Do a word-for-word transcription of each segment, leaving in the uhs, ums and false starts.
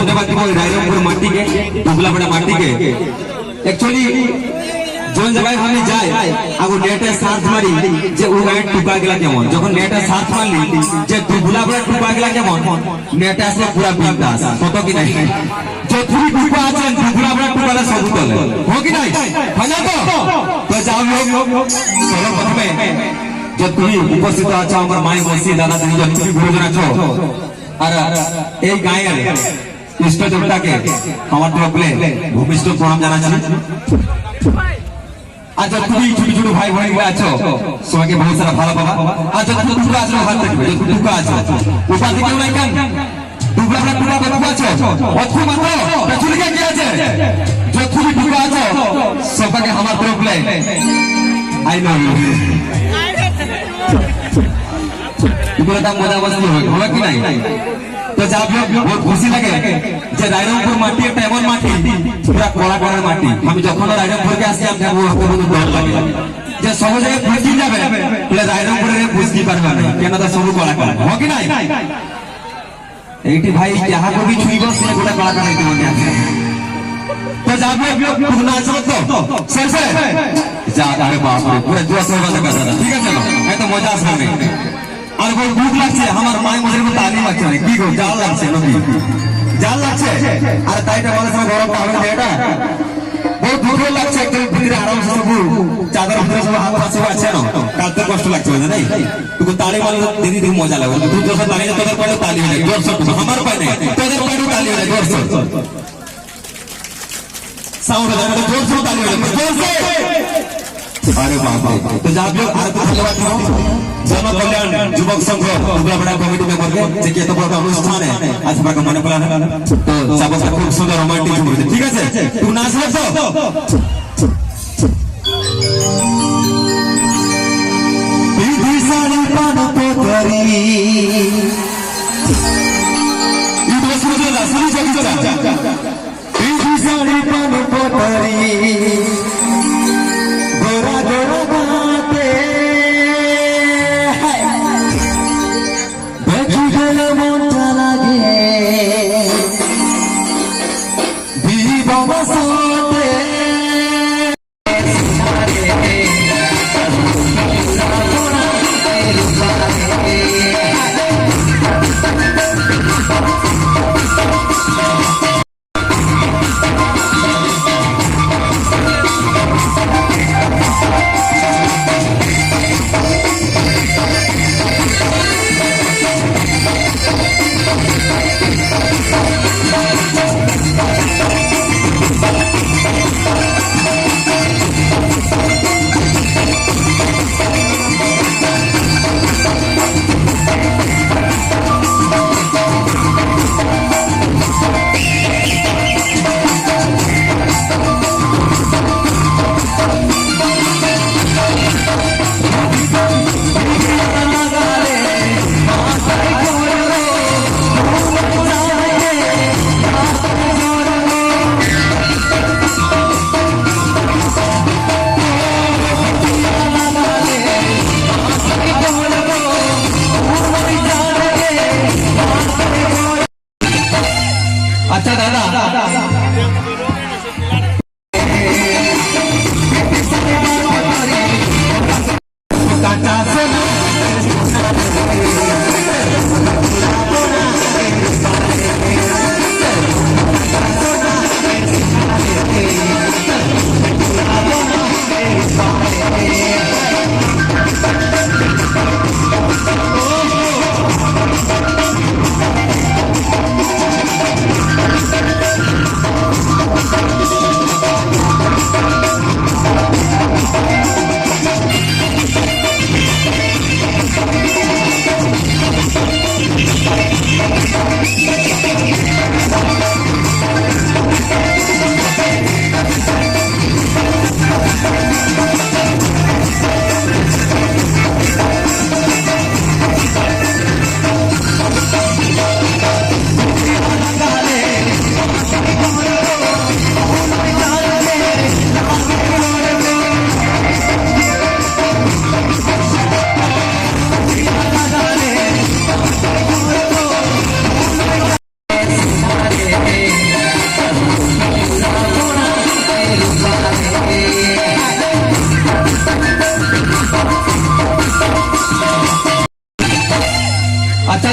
ধন্যবাদ দিব এই রায়রংপুর মাটিকে, দুবলাপাড়া মাটিকে। Actually, যখন জায়গায় আমি যাই, আগে নেটে সার্চ মারি যে ও গায়ে টুকা গেলা কেমন। যখন নেটে সার্চ মারলি যে দুবলাপাড়া টুকা গেলা কেমন, নেটে আসলে পুরা বিন্দাস। কত কি নাই? যতগুলি টুকা আছেন, দুবলাপাড়া টুকালে সব তলে। হো কি নাই? হয় না তো? তো যাও হোক, সর্বপ্রথমে যতগুলি উপস্থিত আছো, আমার মাই, মসি, দাদা, দিদি, যতগুলি গুরুজন আছো, আর এই গায়ের ইষ্ট দেবতাকে আমার তরফে ভূমিষ্ঠ প্রণাম জানাচ্ছি। আর যতগুলি ছোট ছোট ভাই বোনেরা আছো, সবাইকে বহুত সারা ভালো পাবা। আর যতগুলি টুকা আছো, হাত দেখবে, যতগুলি টুকা আছো, উপাধি কেউ নাই কেন? টুকা না টুকা কত আছো? অত মাত্র পেছনে কে কে আছে? যতগুলি টুকা আছো, সবাইকে আমার তরফে I love you। এগুলো তো মজা মস্তি হয়, হবে কি নাই? তো যা হোক, বহুত খুশি লাগে যে রায়রংপুর মাটি একটা এমন মাটি, পুরা কলাকারের মাটি। আমি যখন রায়রংপুরকে আসি, আমি আমার হাতে কোনো ডর লাগে যে সহজে পুচকি যাবে, বলে রায়রংপুরের পুচকি পারবে না, কেন তো সব কলাকার, হয় কি নাই? এইটি ভাই, যাহাকে ছুঁইব সে গোটা কলাকার হইতে মনে আছে। তো যা হোক, তুমি নাচো তো, সে সে। যা, আরে বাপ রে, পুরো জোর সে বাজে কথা, ঠিক আছে না? এত মজা আসবে না। আর বড় দুঃখ লাগছে, আমার মায়ের মধ্যে কোনো তালি লাগছে না। কি গো, জাল লাগছে নাকি? জাল লাগছে? আর তাই তো বলে, সব গরম পাবে না এটা। বড় দুঃখ লাগছে, একদম ভিতরে আরামসে সব চাদর ভিতরে সব হাত ফাঁসে আছে না? কাঁদতে কষ্ট লাগছে, বুঝলে নাই? তুই তালি মারলে দিদি, তুই মজা লাগবে। তুই জোর সে তালি, তোদের পায়ে তালি হয়ে যায়, জোর সে। আমার পায়ে নেই, তোদের পায়ে তালি হয়ে যায়, জোর সে। সাউন্ড হয়ে যাবে, জোর সে তালি হয়ে যাবে, জোর সে। আরে বাবা, তো যা হোক, আর তো ধন্যবাদ দিব জনকল্যাণ যুবক সংঘ উগ্রাপাড়া কমিটি মেম্বারকে, যে কি এত বড় একটা অনুষ্ঠানে আজ আপনাকে মনে পড়া। তো যাবো, খুব সুন্দর রোমান্টিক মুহূর্ত, ঠিক আছে? তুই নাচবে তো? বিধি শাড়ি পান পতরি। এই বসে বসে না, শুনি যাবি তো। বিধি শাড়ি পান পতরি। গোরা গোরা গাতে। দেখি গেলে মনটা লাগে।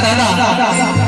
ᱫᱟᱫᱟ,